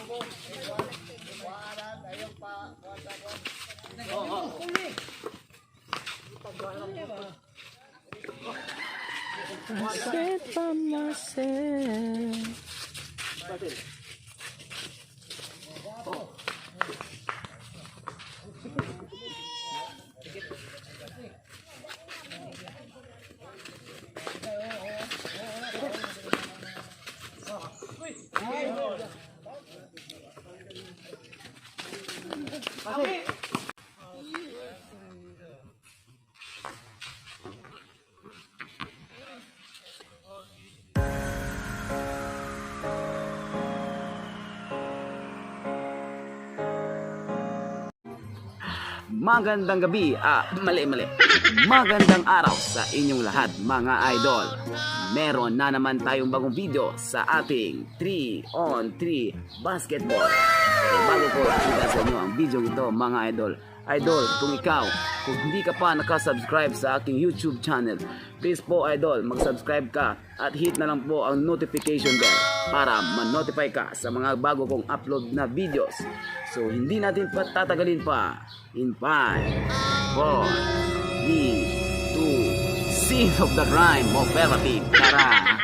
Set by myself. Magandang gabi, mali mali. Magandang araw sa inyong lahat, mga idol. Meron na naman tayong bagong video sa ating 3 on 3 basketball. Pero bago ko ipakita sa inyo ang video ito, mga idol. Idol, kung ikaw, kung hindi ka pa nakasubscribe sa aking YouTube channel, please po, idol, mag-subscribe ka at hit na lang po ang notification bell para ma-notify ka sa mga bago kong upload na videos. So, hindi natin patatagalin pa. In 5, 4, 3, 2, Scene of the Crime of Team. Tara!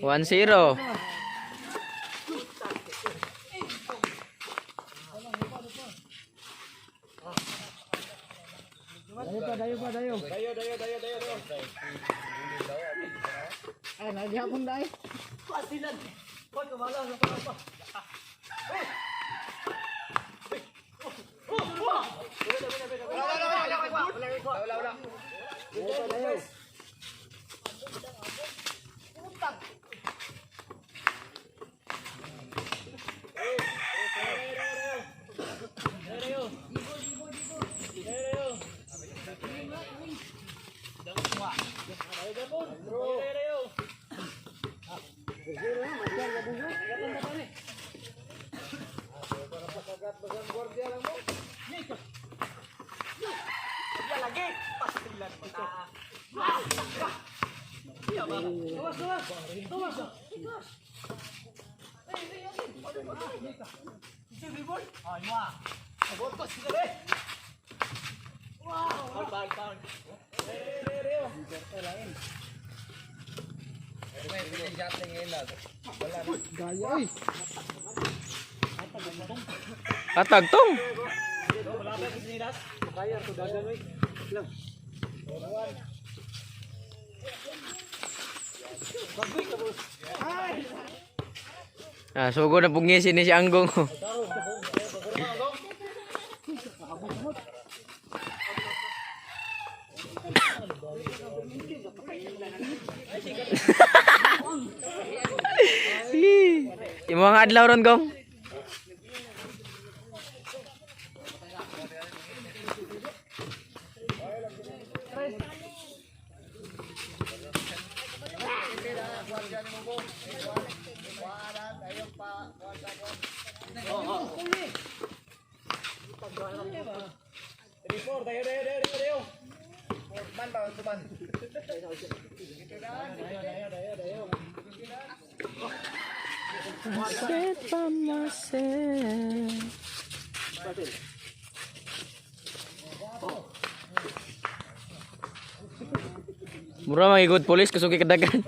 1-0. Atagtong. Ah, sugo na pugngisi ni si Anggong. Imo ang adlaw ron, Gong. Set by myself. Mura mga good police kasugi kadagan.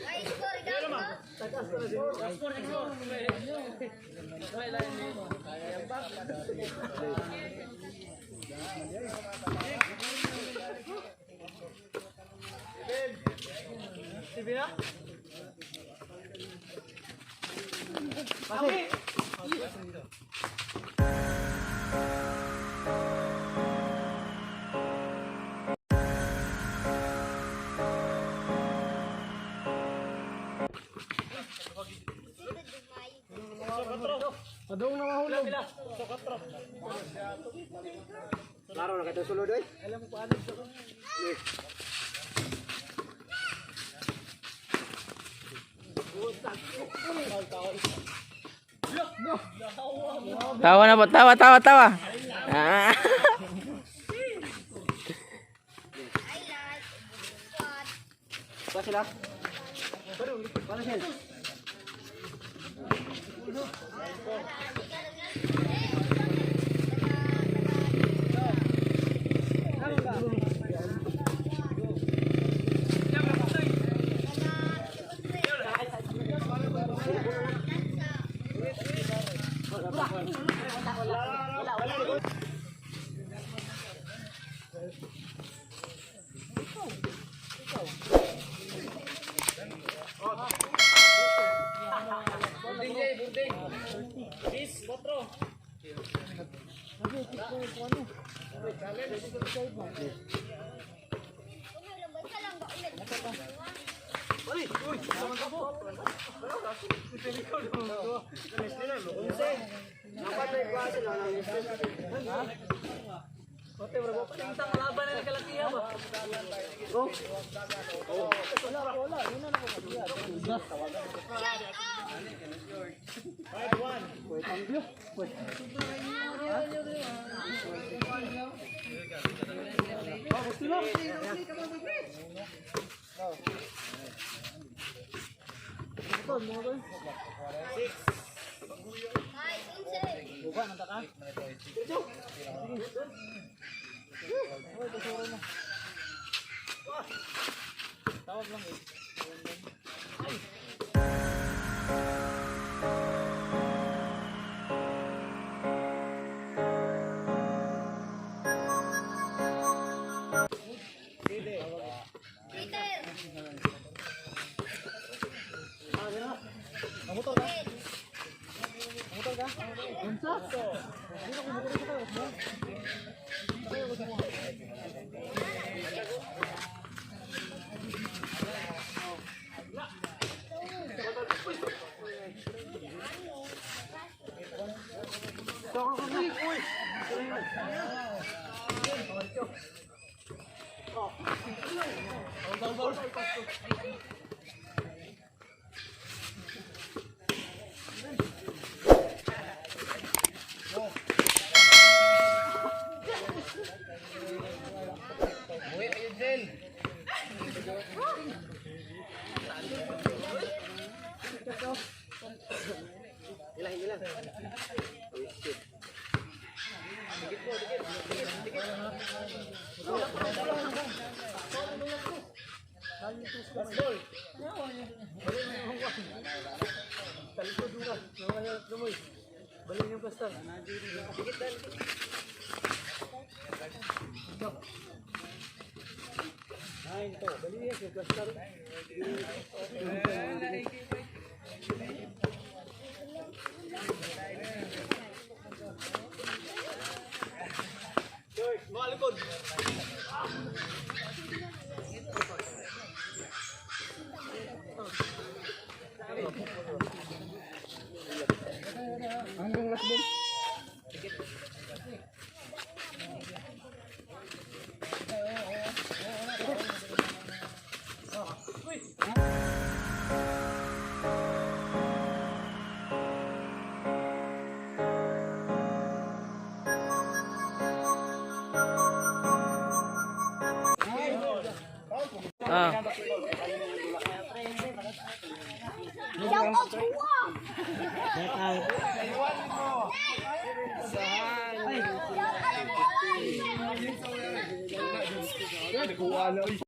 Ay, score gago. Tawa na po, tawa, tawa, tawa. Ah. I like squad. Shout out! Hi, Unse. Peter. Kuha na.